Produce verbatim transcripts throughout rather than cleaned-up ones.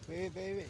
Weh, weh, weh.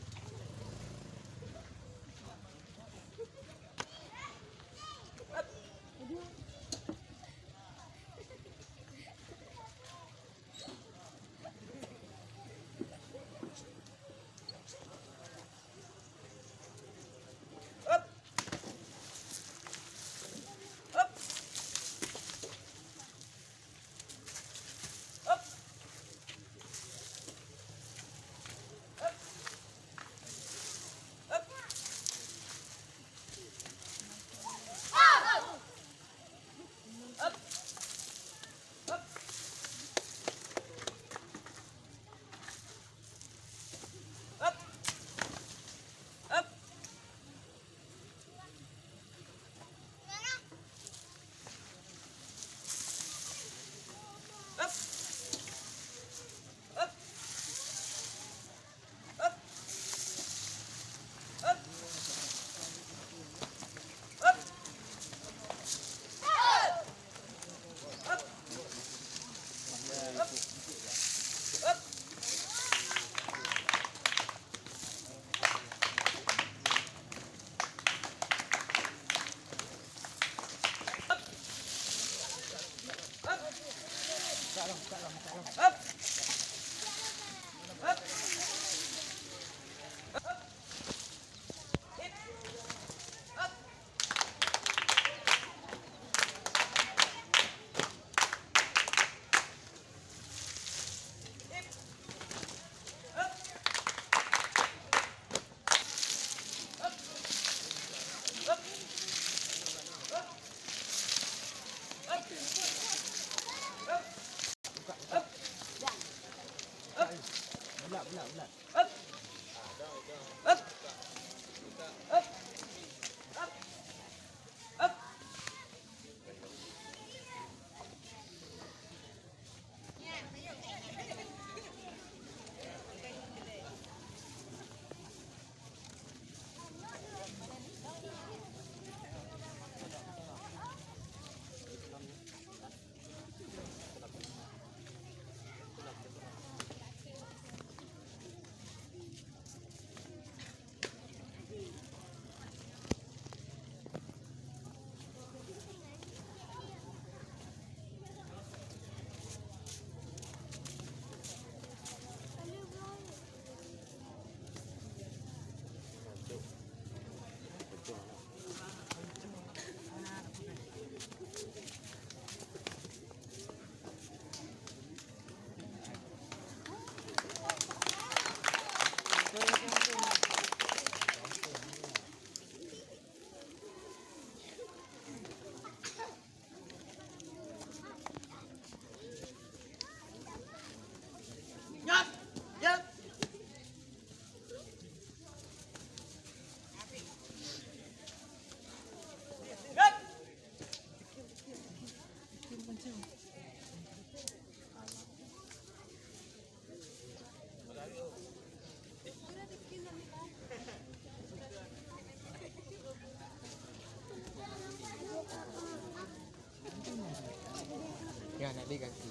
Ya, nak diganti.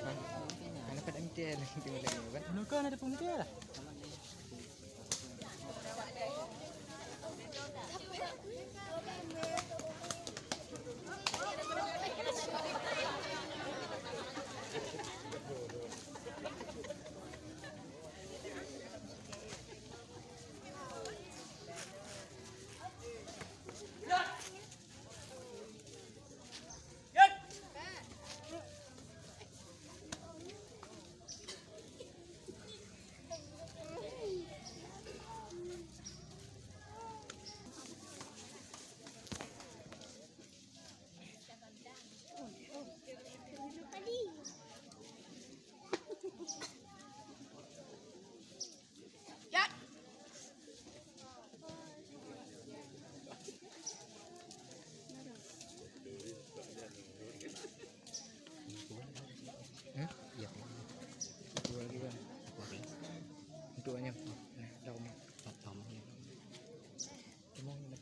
Kan? Kan dapat M T L nanti malam ni, kan? Bukan ada pun M T L lah. Hmm? Iya. Dua lagi, Bang. Oke. Untuk banyak. Nah, dah rumah. Tak sama. Cuma nak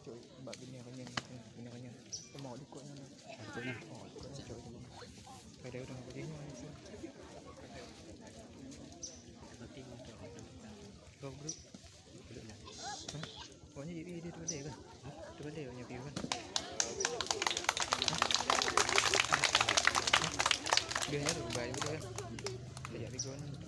cok bak bini kanyang, bini kanyang. Cuma dikut nyoe. Dikut nyoe. Oh, dikut nyoe, cok itu. Kada udah apa dia nyoe. Tapi untuk Boleh nyoe piu kan. Dia nyoe tu bai boleh kan. Dia jadi gol.